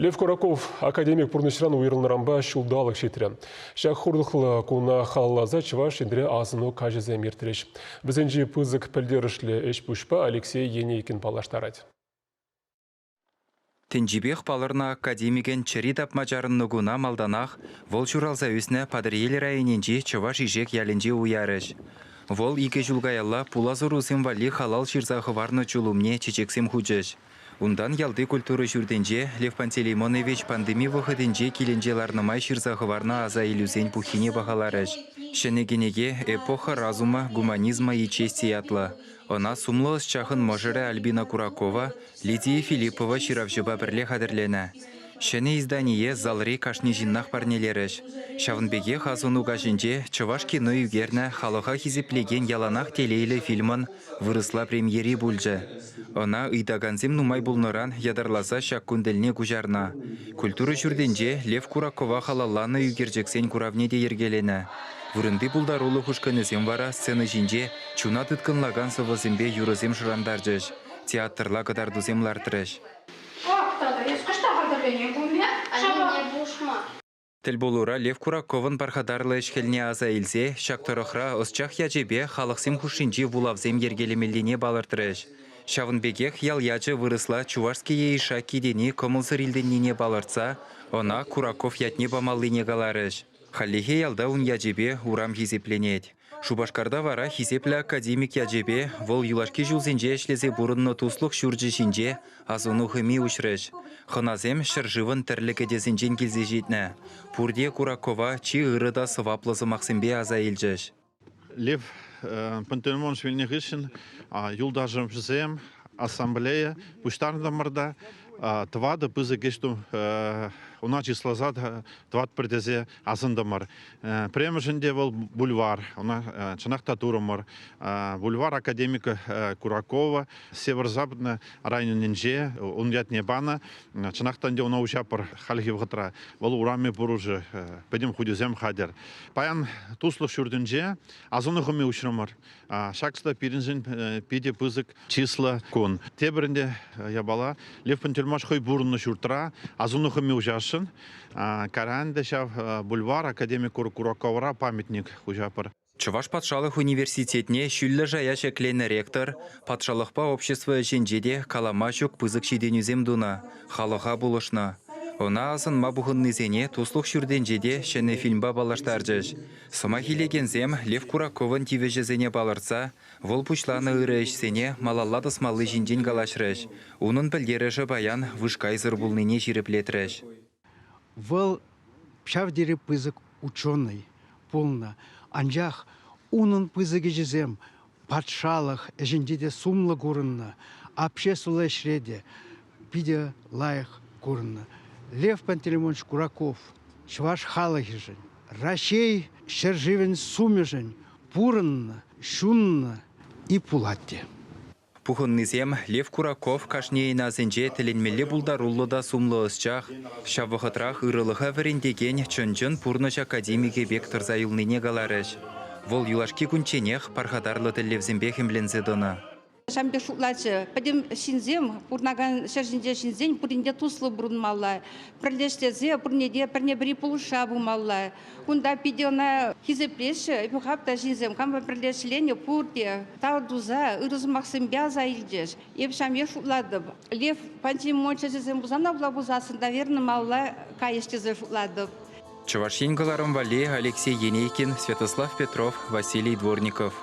Лев Кураков академик пурнӑҫран уйрӑлнӑранпа ҫулталӑк ҫитрӗ. Ҫак хурлӑхлӑ куна халалласа Чӑваш Енре асӑну каҫӗсем иртрӗҫ. Вӗсенчи пысӑк пӗлтерӗшлӗ ӗҫ-пуҫпа Алексей Енейкин паллаштарать. Тӗнчипех палӑрнӑ академикӗн чӗри тапма чарӑннӑ куна малтанах вӑл ҫуралса ӳснӗ Патӑрьел районӗнчи Чӑваш Ишек ялӗнче уярӗҫ. Вӑл икӗ ҫул каялла пулас ӑрусем валли халал ҫырса хӑварнӑ чул умне чечексем хучӗҫ. Унтан ялти культура ҫуртӗнче Лев Пантелеймонович пандеми вӑхӑтӗнче килӗнче ларнӑ май ҫырса хӑварнӑ аса илӳсен пуххине пахаларӗҫ. Ҫӗнӗ кӗнеке «Эпоха разума, гуманизма и чести» ятлӑ. Ӑна сумлӑ ӑсчахӑн мӑшӑрӗ Альбина Куракова Лидия Филиппова ҫыравҫӑпа пӗрле хатӗрленӗ. Ҫӗнӗ издание залри кашни ҫыннах парнелерӗҫ. Ҫавӑн пекех асӑну каҫӗнче чӑваш кино ӳкернӗ халӑха хисеплекен яланах телейлӗ фильмӑн вырӑсла премьери пулчӗ. Ӑна ыйтакансем нумай пулнӑран ятарласа ҫак кун тӗлне куҫарнӑ. Культура ҫуртӗнче Лев Куракова халалланӑ ӳкерчӗксен куравне те йӗркеленӗ. Вырӑнти пултарулӑх ушкӑнӗсем вара сцена ҫинче чуна тыткӑнлакан сӑвӑсемпе юрӑсем шӑрантарчӗҫ, театрла кӑтартусем лартрӗҫ. Ак тата эс кӑштах хатӗрленӗ пулмӗ. Аннене пулӑшма. Тӗлпулура Лев Кураковӑн пархатарлӑ ӗҫ-хӗлне аса илсе ҫак тӑрӑхра ӑсчах ячӗпе халӑхсем хушшинчи вулавсем йӗркелемеллине палӑртрӗҫ. Ҫавӑн пекех ял ячӗ вырӑсла Чувашские Ишаки тени кӑмӑлсӑр илтӗннине палӑртса ӑна Кураков ятне памаллине каларӗҫ. Хальлӗхе ялта ун ячӗпе урам хисепленет. Шупашкарта вара хисеплӗ академик ячӗпе вӑл юлашки ҫулсенче ӗҫлесе пурӑннӑ туслӑх ҫурчӗ ҫинче асӑну хӑми уҫрӗҫ. Хӑнасем ҫӗршывӑн тӗрлӗ кӗтесӗнчен килсе ҫитнӗ. Пурте Куракова чи ырӑ та сӑваплӑ сӑмахсемпе аса илчӗҫ. Лев Пантелеймонович вилнӗ хыҫҫӑн юлташӑмсем ассамблея пуҫтарӑнтӑмӑр та тӑватӑ пысӑк ӗҫ уна чысласа тӑватпӑр тесе асӑнтӑмӑр. Пӗрремӗшӗн те вӑл бульвар, ӑна чӑнах та турӑмӑр. Бульвар академика Куракова Северо-Западный районӗнче ун ятне панӑ. Чӑнах та ӗнтӗ ӑна уҫапӑр хальхи вӑхӑтра. Вӑл урамӗ пур уже, пӗтӗм хутӗсем хатӗр. Паян Туслӑх ҫуртӗнче асӑну хӑми уҫрӑмӑр. Ҫак та пирӗншӗн питӗ пысӑк чыслӑ кун. Тепӗр ӗнтӗ япала, Лев Пантелеймонович хӑй пурӑннӑ ҫуртра асӑну хӑми уҫасшӑн. Кайран ӗнтӗ ҫав бульвар академик Кураковра памятник уҫапӑр. Чӑваш патшалӑх университетне ҫӳллӗ шая ҫӗкленӗ ректор патшалӑхпа общество ӗҫӗнче те калама ҫук пысӑк ҫитӗнӳсем тунӑ, халӑха пулӑшнӑ. Ӑна асӑнма пухӑннисене Туслӑх ҫуртӗнче те ҫӗнӗ фильмпа паллаштарчӗҫ. Сӑмах илекенсем Лев Кураковӑн тивӗҫӗсене палӑртса вӑл пуҫланӑ ырӑ ӗҫсене малалла тӑсмалли ҫинчен калаҫрӗҫ, унӑн пӗлтерӗшӗ паян вышкайсӑр пулнине ҫирӗплетрӗҫ. Вӑл ҫав тери пысӑк ученӑй пулнӑ, анчах унӑн пысӑк ӗҫӗсем патшалӑх ӗҫӗнче те сумлӑ курӑннӑ, обществӑллӑ ӗҫре те питӗ лайӑх курӑннӑ. Лев Пантелеймонович Кураков чӑваш халӑхӗшӗн, Раҫҫей ҫӗршывӗн сумӗшӗн пурӑннӑ, ҫуннӑ и пулать те. Пухӑннисем Лев Кураков кашнийӗн асӗнче тӗлӗнмелле пултаруллӑ та сумлӑ ӑсчах, ҫав вӑхӑтрах ырӑлӑха вӗрентекен чӑн-чӑн пурнӑҫ академикӗ пек тӑрса юлнине каларӗҫ. Вӑл юлашки кунчченех пархатарлӑ тӗллевсемпе хӗмленсе тӑнӑ. Ҫавӑн пек шутлатчӗ. Пӗтӗм ҫынсем, пурӑнакан ҫӗр ҫинче ҫынсен пурин те туслӑ пурӑнмалла. Пӗрлештерсе пурне те пӗрне-пӗри пулӑшса пымалла. Кунта питӗ ӑна хисеплеҫҫӗ. Эпӗ хам та ҫынсем хампа пӗрле ӗҫленӗ пурте тав туса ырӑ сӑмахсемпе аса илчӗҫ. Эп ҫавӑн пек шутлатӑп. Лев Пантелеймонович ӗҫӗсем пулсан апла пулсассӑн, наверное, малалла кайӗҫ тесе шутлатӑп. Чӑваш Ен кӑларӑм валли Алексей Енейкин, Святослав Петров, Василий Дворников.